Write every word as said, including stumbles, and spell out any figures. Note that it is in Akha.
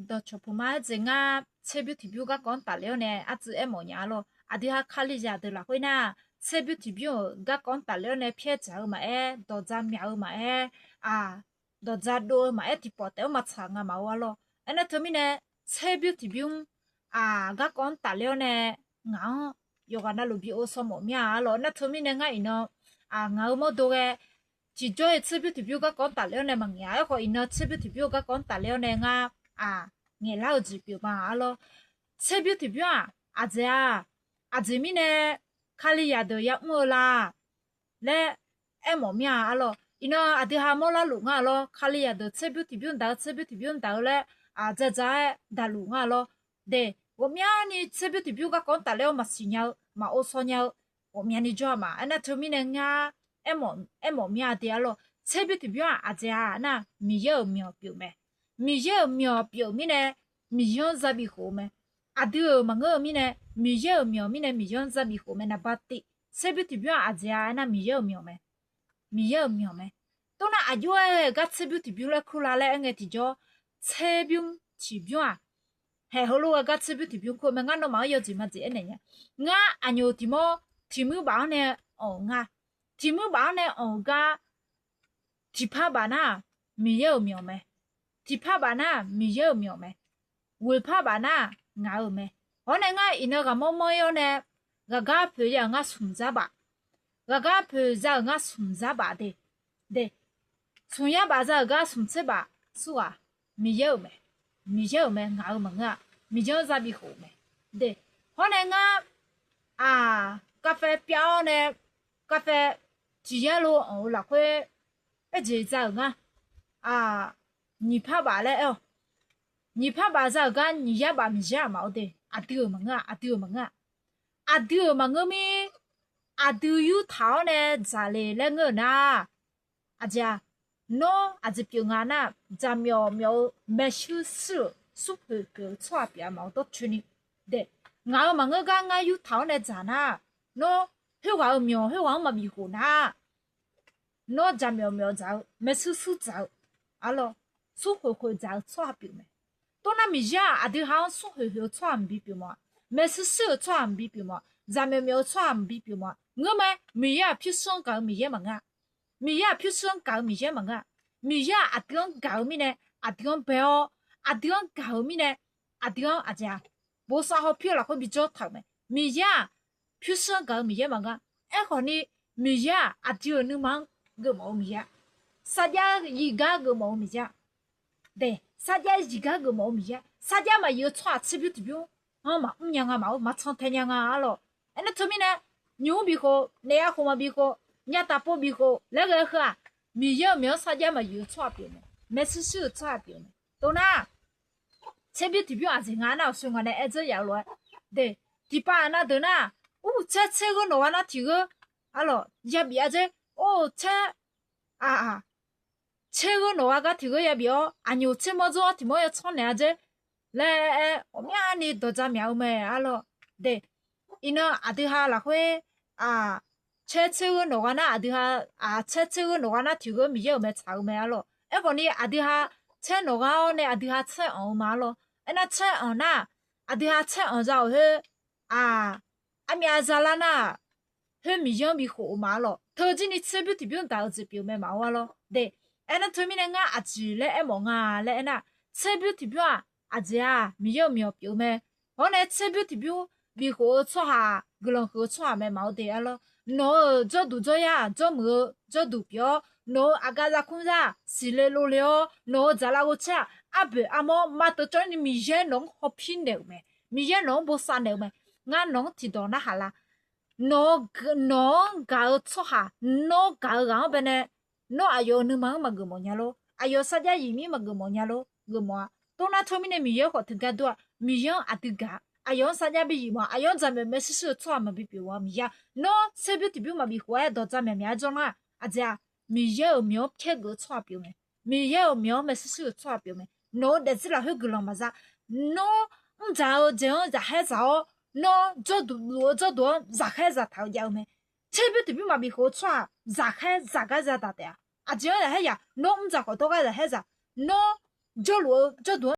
Dawqcawq puq ma-aer jeq ngar tserbymr tiqbymr garkawv-anr tafler-awr nae artsuiv aermawf nya-a lor. Aqdui ha Kalizaq deuq lafkhoer nar, tserbymr tiqbymr-euq garkawv-anr tafler-awr nae pyaer dzaq-eu maqaer, dawqdza myaq-eu maqaer, aq, dawqdza dov-eu maqaer, tiqpawf taef-anr maqtsaq nga maqor-a lor. Aernar teumirnae, tserbymr tiqbymr, aq, garkawv-anr tafler-awr nae ngaq-anr yawqghaq navluf bi ov shaw mawf mir-a-a lor. Aernar teumirnae ngar iqnan, aq, ngaq-euq mawrdo ghae tiqjawr-iq tserbymr tiqbymr garkawv-anr tafler-awr nae maqngaeq-a. Aerkhawf iqnan tserbymr tiqbymr-eu garkawv-anr tafler-awr nae ngar, aq, ngaeqlar-eu jeq pyeuf ma-a lor. Tserbymr tiqbymr-aq, aqjeq-aq, aqjeq mirnae Kalizaq deuq yamr-eu la laer aermawf mir-a arlawr. Iqnan aqdui ha mawrlar luf nga lor. Kalizaq deuq tserbymr tiqbymr daq-eu, tserbymr tiqbymr daq-eu laer, aq, dzaza-aer daqluf nga lor. De, ghawqmyani tserbymr tiqbymr garkawv-anr tafler-awr maqsiq nya-eu, maqov shaw nya-eu ghawqmyani jawr-a ma. Aernar teumirnae ngar aermawf mir-a de arlawr. Tserbymr tiqbymr-aq aqjeq-a nar, Miqyaer-euq myawq pyeuf mae. Miqyaer-euq myawq pyeuf mirnae, Miqyaer-anr za bif khof-eu mae. Aqdui-euq maqngeur-eu mirnae, Miqyaer-euq myawq mirnae Miqyaer-anr za bif khof mae. Naqba tiv, tserbymr tiqbymr-aq aqjeq-a nar, Miqyaer-euq myawq mae. Miqyaer-euq myawq mae. Toxnar aqjox-aer gar tserbymr tiqbymr laer kurla laer aer ngae tiqjawr, tserbymr tiqbymr-aq, haeq heulof-aer gar tserbymr tiqbymr kur-eu mae. Ngar nawmaf-anr yawjeq majeq aernaeq nya. Ngar aqnyoq tiq mawr tiq muir baf-anr nae anq-euq nga. Tiq muir baf-anr nae anq-euq gar, tiqpar baf nar, Miqyaer-euq myawq mae. Tiqpar baf nar, Miqyaer-euq myawq mae. Ghoeqpar baf nar, ngaq-euq mae. Hawr nae ngar iqnan ghaqmawr mawr-ir-awr nae, ghaqgar poeq ya-euq ngar smq dzar baf. Ghaqgar poeq za-euq ngar smq dzar baf de. De, smq yar baf za-euq gar smq tser baf surghaq, Miqyaer-euq mae. Miqyaer-euq mae, ngaq-euq maqngeur-a. Miqyaer-anr za bif khof-euq mae. De, hawr nae ngar, aq, kavfae pyav-awr nae, kavfae tiq yar lo anq-eu lafkhoer, aerjeq za-euq ngar, aq, nyiq par baf laer aer-awq. Nyiq par baf za-euq gar nyiq yar baf Miqyaer-aq maqor de. Aqdui-euq maqngeur-a, aqdui-euq maqngeur-a. Aqdui-euq maqngeur mir, aqdui yurtaq-awr nae dzaqle laer ngeur-euq nar, aqjeq-aq, nawr aqjeq pyeuf nga nar, jaqmyawf myawf-eu maershuir shuir-euq smrkhoeq khoeq-eu tsawrhaq pyeuf-a maqor dawrcoeni. De, ngaq-euq maqngeur gar ngar yurtaq-awr nae dzaq nar, nawr khoerghaq-euq myawq khoerghaq-anr maqbif khof nar, nawr jaqmyawf myawf dzaq-eu, maershuir shuir dzaq-eu, arlawr, smrkhoeq khoeq dzaq-eu tsawrhaq pyeuf mae. Toxnar Miqyaer-aq aqdui ha-anr smrkhoeq khoeq-eu tsawrhaq maqbi pyeuf mawf-a. Maershuir shuir-euq tsawrhaq maqbi pyeuf mawf-a. Jaqmyawf myawf-eu tsawrhaq maqbi pyeuf mawf-a. Ngeur mae, Miqyaer-aq pyurshuir-anr gaq-eu Miqyaer maqngeur-a. Miqyaer-aq pyurshuir-anr gaq-eu Miqyaer maqngeur-a. Miqyaer-aq aqdui-anr gaq-eu mirnae, aqdui-anr bae-awr, aqdui-anr gaq-eu mirnae, aqdui-anr aqjeq-aq, bosav hawpir-eu lafkhoer bijawr taq-euq mae. Miqyaer-aq pyurshuir-anr gaq-eu Miqyaer maqngeur-a. Aerkhawf ni, Miqyaer-aq aqdui-euq nuima-anr geufmawf-eu Miqyaer-a. Sarjax zifgar geufmawf-eu Miqyaer-a. De, sarjax zifgar geufmawf-eu Miqyaer-a. Sarjax maqzif-eu tsawrhaq tserbymr tiqbymr-anr maqmr nya nga maqor, maqtsanq tae nya nga arlawr. Aernar teumirnae, nymq-mr bif khof, naef ya khof maqbif khof, nyataf pov bif khof laer ghae-eu heu-aq, Miqyaer-euq myawq-anr sarjax maqzif-eu tsawrhaq pyeuf mae. Maershuir shuir-euq tsawrhaq pyeuf mae. Toxnar tserbymr tiqbymr aqjeq nga nar, aqsur ngaq nae aer dzeur yaf-eu lof-aer, de, tiqpav aqnav deuq nar, ur, tser tser gheu nawq gha nar tiq gheu, arlawr, yabif-a dzer, or, tser, aq, tser gheu nawq gha gar tiq gheu yabif-awr, aqnyoq tser mawr dzeur-awr tiq mawr yatsanr naeq-a dzer laer aer, ghawqmyani dawqdza myaq-eu mae arlawr. De, iqnan aqdui ha lafkhoer, aq, tser tser gheu nawq gha nar aqdui ha, aq, tser tser gheu nawq gha nar tiq gheu Miqyaer-euq mae tsaq-eu mae arlawr. Aerkhawf ni aqdui ha tser nawq gha-awr nae aqdui ha tser anq-eu ma arlawr. Aernar tser anq nar, aqdui ha tser anq za-euq khoer, aq, armyav zalar nar, khoer Miqyaer-anr bikhof-eu ma arlawr. Teujir ni tserbymr tiqbymr daq-eu jeq pyeuf mae maqor arlawr. De, aernar teumirnae ngar aqjeq laer aermawf nga laer aernar, tserbymr tiqbymr-aq, aqjeq-aq, Miqyaer-euq myawq pyeuf-eu mae. Hawr nae tserbymr tiqbymr bikhof-eu tsawrhaq, guiqlanq huiq-eu tsawrhaq mae maqor de arlawr. Nawq-euq jawrduq jawryar-aq, jawrmuiq-eu jawrduq pyeuf-awr, nawq-euq aqgaf zaqkmr zar siqle lovle-awr, nawq-euq dzaqlaf ghovcaer-aq, arboeq armawr maqteuv cawv ni Miqyaer nawq-anr hawpir naeq-euq mae. Miqyaer nawq-anr bosav naeq-eu mae. Ngar nawq-anr tiqdawq narhaq la. Nawq-anr gaq-eu tsawrhaq, nawr gaq-eu ghaq-anr baenae, nawr aqyawf-euq nuima-anr maqgeuf mawf nya lor. Aqyawf sarjax zifmir maqgeuf mawf nya lor. Geufmawf-a. Toxnar teumirnae Miqyaer khawf tiqgar dur-aq, Miqyaer-anr aqdui gaq-a. Aqyawf-anr sarjax bi zif mawf-a. Aqyawf-anr jaqmyawf maershuir shuir-eu tsawrhaq maqbi pyeuf-a. Miqyaer-aq, nawr tserbymr tiqbymr maqbif khof-aer dawqdza myaqmyaq-aer jawr nar, aqjeq-aq, Miqyaer-euq myawq-anr pyaer geuf-eu tsawrhaq pyeuf mae. Miqyaer-euq myawq-anr maershuir shuir-eu tsawrhaq pyeuf mae. Nawq-eu daefzir lafkhoer guiqlanq maqza. Nawr mr dzaq-eu jeq-anr zaqkhaer zaq-awr, nawr jawrduq luf-eu jawrduq-anr zaqkhaer zaqtaq-eu jav-eu mae. Tserbymr tiqbymr maqbif khof-eu tsawrhaq zaqkhaer zaq gar zataq taef-a. Aqjeq-anr zaqkhaer zaq, nawr mr dzaq khawf dawr gar zaqkhaer zaq, nawr jawrluf-eu jawrduq-anr